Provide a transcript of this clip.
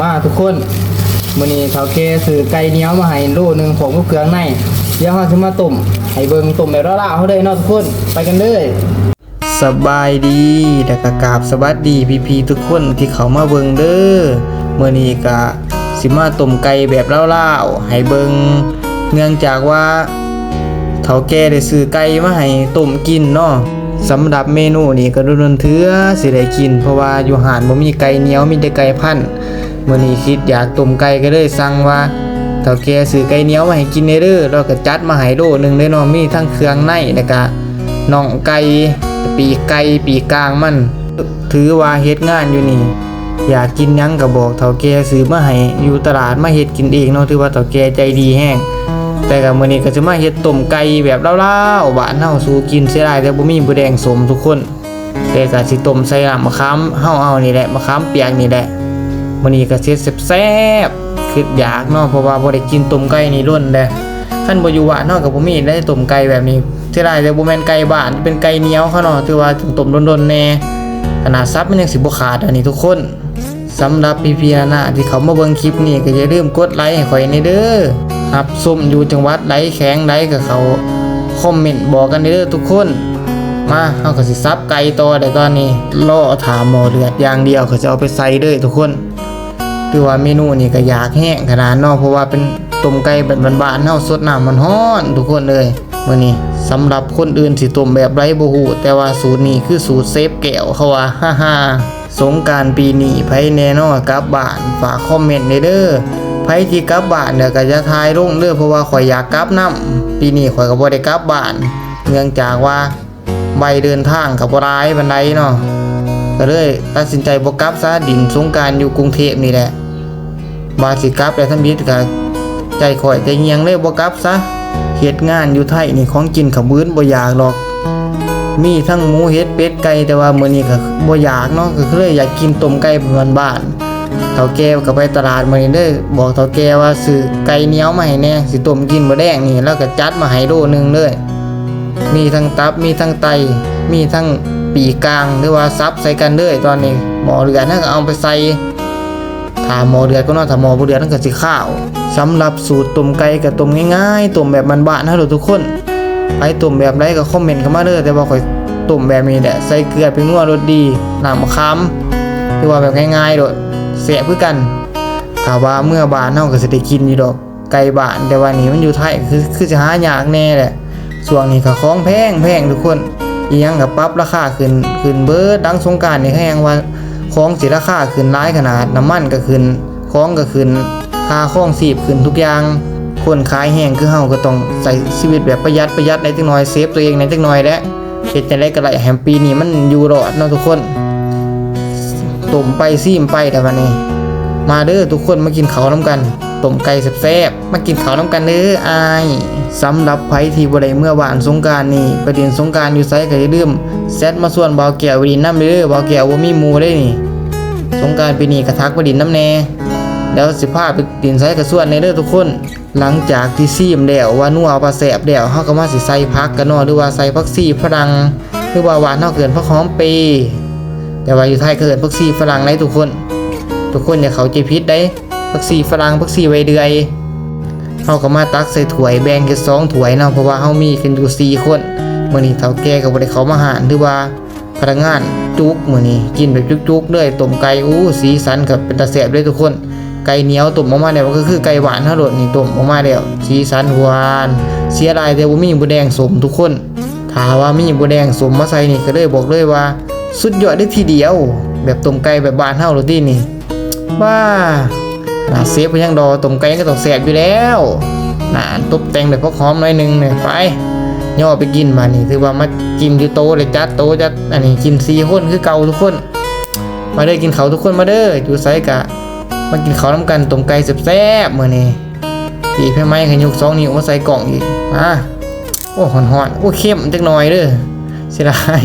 ມາທຸກຄົນ, ມື້ນີ້ເຖົ້າແກ່ຊື້ໄກ່ໜຽວມາໃຫ້ໂລໜຶ່ງ ພ້ອມກັບເຄື່ອງໃນ. ດຽວເຮົາຊິມາຕົ້ມໃຫ້ເບິ່ງ, ຕົ້ມແບບລາວໆເຮົາເລີຍເນາະທຸກຄົນ. ໄປກັນເລີຍ. ສະບາຍດີ ແລະກະກາບສະຫວັດດີພີ່ໆທຸກຄົນທີ່ເຂົ້າມາເບິ່ງເດີ້. ມື້ນີ້ກະຊິມາຕົ້ມໄກ່ແບບລາວໆໃຫ້ເບິ່ງ, ເນື່ອງຈາກວ່າເຖົ້າແກ່ໄດ້ຊື້ໄກ່ມາໃຫ້ຕົ້ມກິນເນາະ. ສຳລັບເມນູນີ້ກໍດົນໆເທື່ອຊິໄດ້ກິນ, ເພາະວ່າຢູ່ຮ້ານບໍ່ມີໄກ່ໜຽວ, ມີແຕ່ໄກ່ພັນ. ມື້ນີ້ຄິດຢາກຕົ້ມໄກ່ ກໍເລີຍສັ່ງວ່າ ເຖົ້າແກ່ຊື້ໄກ່ໜຽວມາໃຫ້ກິນແດ່ເດີ້. ລາວກໍຈັດມາໃຫ້ໂລໜຶ່ງເລີຍເນາະ, ມີທັງເຄື່ອງໃນ ແລ້ວກະໜອງໄກ່, ປີກໄກ່, ປີກກາງມັນ. ຖືວ່າເຮັດງານຢູ່ນີ້ ຢາກກິນຫຍັງກໍບອກເຖົ້າແກ່ຊື້ມາໃຫ້. ຢູ່ຕະຫຼາດມາເຮັດກິນເອງເນາະ, ຖືວ່າເຖົ້າແກ່ໃຈດີແຮງ. ແຕ່ກໍມື້ນີ້ກໍຊິມາເຮັດຕົ້ມໄກ່ແບບລາວໆບ້ານເຮົາສູ່ກິນ. ເສຍດາຍແຕ່ບໍ່ມີໝູແດງສົ້ມທຸກຄົນ. ແຕ່ກະຊິຕົ້ມໃສ່ນ້ຳມະຂາມເຮົາເອົານີ້ແຫຼະ, ມະຂາມປຽກນີ້ແຫຼະ. ມື້ນີ້ກະຊິເຮັດແຊບໆ ຄິດຢາກເນາະ, ເພາະວ່າບໍ່ໄດ້ກິນຕົ້ມໄກ່ນີ້ດົນແລ້ວ. ຄັນບໍ່ຢູ່ບ້ານເຮົາກະບໍ່ມີໄດ໋ຕົ້ມໄກ່ແບບນີ້. ເສຍດາຍແຕ່ບໍ່ແມ່ນໄກ່ບ້ານ, ເປັນໄກ່ໜຽວເຂົາເນາະ, ຖືວ່າຕ້ອງຕົ້ມດົນໆແດ່. ຂະໜາດສັບມັນຍັງຊິບໍ່ຂາດ ອັນນີ້ທຸກຄົນ. ສຳລັບພີ່ໆນ້າໆທີ່ເຂົ້າມາເບິ່ງຄລິບນີ້ ກໍຢ່າລືມກົດໄລໃຫ້ຂ້ອຍແດ່ເດີ້. ຮັບຊົມຢູ່ຈັງຫວັດໃດ ແຂວງໃດ ກໍເຂົ້າຄອມເມັນບອກກັນແດ່ເດີ້ທຸກຄົນ. ມາ ເຮົາກໍຊິສັບໄກ່ຕໍ່ແລ້ວຕອນນີ້. ລໍຖ້າໝໍ້ເດືອດຢ່າງດຽວ ກໍຈະເອົາໄປໃສ່ເດີ້ທຸກຄົນ. ຖືວ່າເມນູນີ້ກໍຢາກແຮງຂະໜາດເນາະ, ເພາະວ່າເປັນຕົ້ມໄກ່ແບບບ້ານໆເຮົາ, ສົດນ້ຳຮ້ອນໆທຸກຄົນເອີຍ. ມື້ນີ້ສຳລັບຄົນອື່ນຊິຕົ້ມແບບໃດບໍ່ຮູ້, ແຕ່ວ່າສູດນີ້ຄືສູດເຊຟແກ້ວ ເຂົາວ່າ ຮ່າໆ. ສົງການປີນີ້ໃຜແນ່ນອນກັບບ້ານ ຝາກຄອມເມັນແດ່ເດີ້. ໃຜທີ່ກັບບ້ານແລ້ວກໍຢ່າຖ່າຍລົງເດີ້, ເພາະວ່າຂ້ອຍຢາກກັບນຳ. ປີນີ້ຂ້ອຍກໍບໍ່ໄດ້ກັບບ້ານ ເນື່ອງຈາກວ່າໃບເດີນທາງກໍບໍ່ຫຼາຍປານໃດເນາະ, ກໍເລີຍຕັດສິນໃຈບໍ່ກັບຊະ, ຫຼິ້ນສົງການຢູ່ກຸງເທບນີ້ແຫຼະ. ວ່າຊິກັບແລ້ວທຳອິດກໍໃຈຂ້ອຍໃຈຍ່ຽງເລີຍບໍ່ກັບຊະ. ເຮັດງານຢູ່ໄທນີ້ ຂອງກິນຂະບືນບໍ່ຢາກດອກ, ມີທັງໝູ ເຫັດ ເປັດ ໄກ່, ແຕ່ວ່າມື້ນີ້ກໍບໍ່ຢາກເນາະ, ກໍເລີຍຢາກກິນຕົ້ມໄກ່ແບບບ້ານໆ. ເຖົ້າແກ່ກໍໄປຕະຫຼາດມື້ນີ້ເດີ້, ບອກເຖົ້າແກ່ວ່າຊື້ໄກ່ໜຽວມາໃຫ້ແດ່ ຊິຕົ້ມກິນມື້ແລງນີ້. ລາວກໍຈັດມາໃຫ້ໂລໜຶ່ງເລີຍ, ມີທັງຕັບ ມີທັງໄຕ ມີທັງປີກກາງ ຫຼືວ່າສັບໃສ່ກັນເລີຍ. ຕອນນີ້ໝໍ້ເດືອດ ເຮົາກໍເອົາໄປໃສ່ ຖ້າໝໍ້ເດືອດກ່ອນເນາະ, ຖ້າໝໍ້ບໍ່ເດືອດມັນກໍຊິຄາວ. ສຳລັບສູດຕົ້ມໄກ່ກໍຕົ້ມງ່າຍໆ, ຕົ້ມແບບບ້ານໆເຮົາໂລດທຸກຄົນ. ໃຜຕົ້ມແບບໃດກໍຄອມເມັນເຂົ້າມາເດີ້, ແຕ່ວ່າຂ້ອຍຕົ້ມແບບນີ້ແຫຼະ, ໃສ່ເກືອ ແປ້ງນົວ ລົດດີ ນ້ຳມະຂາມ, ຖືວ່າແບບງ່າຍໆໂລດ, ແຊບຄືກັນ. ຖ້າວ່າເມືອບ້ານເຮົາກໍຊິໄດ້ກິນຢູ່ດອກ ໄກ່ບ້ານ, ແຕ່ວ່ານີ້ມັນຢູ່ໄທ ຄື ຄືຊິຫາຍາກແດ່ແຫຼະ. ຊ່ວງນີ້ກໍຂອງແພງໆທຸກຄົນ, ອີ່ຫຍັງກໍປັບລາຄາຂຶ້ນ ຂຶ້ນເບີດ. ຫຼັງສົງການນີ້ແຮງວ່າຂອງຊິລາຄາຂຶ້ນຫຼາຍຂະໜາດ, ນ້ຳມັນກໍຂຶ້ນ, ຂອງກໍຂຶ້ນ, ຄ່າຄອງຊີບຂຶ້ນທຸກຢ່າງ. ຄົນຂາຍແຮງຄືເຮົາກໍຕ້ອງໃຊ້ຊີວິດແບບປະຢັດ ປະຢັດແດ່ຈັກໜ່ອຍ, ເຊຟຕົວເອງແດ່ຈັກໜ່ອຍແຫຼະ. ເຮັດຈັ່ງໃດກໍໄດ້ໃຫ້ປີນີ້ມັນຢູ່ລອດເນາະທຸກຄົນ. ຕົ້ມໄປຊີມໄປແລ້ວບັດນີ້. ມາເດີ້ທຸກຄົນ ມາກິນເຂົ້ານຳກັນ, ຕົ້ມໄກ່ແຊບໆ. ມາກິນເຂົ້ານຳກັນເດີ້ອ້າຍ. ສຳລັບໃຜທີ່ບໍ່ໄດ້ເມືອບ້ານສົງການນີ້ ໄປຫຼິ້ນສົງການຢູ່ໃສກໍຢ່າລືມແຊັດມາຊວນບ່າວແກ້ວໄປຫຼິ້ນນຳເດີ້. ບ່າວແກ້ວບໍ່ມີໝູ່ເດ້ນີ້, ສົງການປີນີ້ກໍທັກໄປຫຼິ້ນນຳແດ່. ດຽວຊິພາໄປຫຼິ້ນໃສກໍຊວນແດ່ເດີ້ທຸກຄົນ. ຫຼັງຈາກທີ່ຊີມແລ້ວວ່ານົວວ່າແຊບແລ້ວ, ເຮົາກໍມາຊິໃສ່ຜັກກັນເນາະ, ຫຼືວ່າໃສ່ຜັກຊີຝຣັ່ງ ຫຼືວ່າບ້ານເຮົາເອີ້ນຜັກຫອມເປ, ແຕ່ວ່າຢູ່ໄທເຂົາເອີ້ນຜັກຊີຝຣັ່ງໃດ໋ທຸກຄົນ. ທຸກຄົນຢ່າເຂົ້າໃຈຜິດໃດ໋, ຜັກຊີຝຣັ່ງ ຜັກຊີໃບເດືອຍ. ເຮົາກໍມາຕັກໃສ່ຖ້ວຍ, ແບ່ງເຮັດສອງຖ້ວຍເນາະ, ເພາະວ່າເຮົາມີກັນຢູ່ສີ່ຄົນ. ມື້ນີ້ເຖົ້າແກ່ກໍບໍ່ໄດ້ເຂົ້າມາຮ້ານ, ຖືວ່າ ພະນັກງານຈຸກມື້ນີ້, ກິນແບບຈຸກໆເລີຍ ຕົ້ມໄກ່. ໂອ້ ສີສັນກໍເປັນຕາແຊບເດ້ທຸກຄົນ. ໄກ່ໜຽວຕົ້ມອອກມາແລ້ວ ກໍຄືໄກ່ບ້ານເຮົາໂລດນີ້, ຕົ້ມອອກມາແລ້ວ ສີສັນຫວານ. ເສຍດາຍແຕ່ບໍ່ມີໝູແດງສົ້ມທຸກຄົນ. ຖ້າວ່າມີໝູແດງສົ້ມມາໃສ່ນີ້ ກໍເລີຍບອກເລີຍວ່າສຸດຍອດເລີຍທີດຽວ, ແບບຕົ້ມໄກ່ແບບບ້ານເຮົາໂລດຕິນີ້. ວ້າ ຂະໜາດເຊຟເພິ່ນຍັງດອກ, ຕົ້ມໄກ່ກໍຕ້ອງແຊບຢູ່ແລ້ວ. ໜ້າຕົບແຕ່ງດ້ວຍຜັກຫອມໜ້ອຍໜຶ່ງນີ້. ໄປ ຍໍໄປກິນບາດນີ້, ຖືວ່າມາກິນຢູ່ໂຕະເລີຍ, ຈັດໂຕະ ຈັດອັນນີ້, ກິນສີ່ຄົນຄືເກົ່າທຸກຄົນ. ມາເດີ້ ກິນເຂົ້າທຸກຄົນ, ມາເດີ້. ຢູ່ໃສກະມາກິນເຂົ້ານຳກັນ, ຕົ້ມໄກ່ແຊບໆມື້ນີ້. ປີກໄຟໄໝ້ ຂະຫຍຸກສອງນິ້ວມາໃສ່ກ້ອງອີກ. ມາ ໂອ້ ຮ້ອນໆ, ໂອ້ ເຄັມຈັກໜ່ອຍເດີ້, ເສຍດາຍ.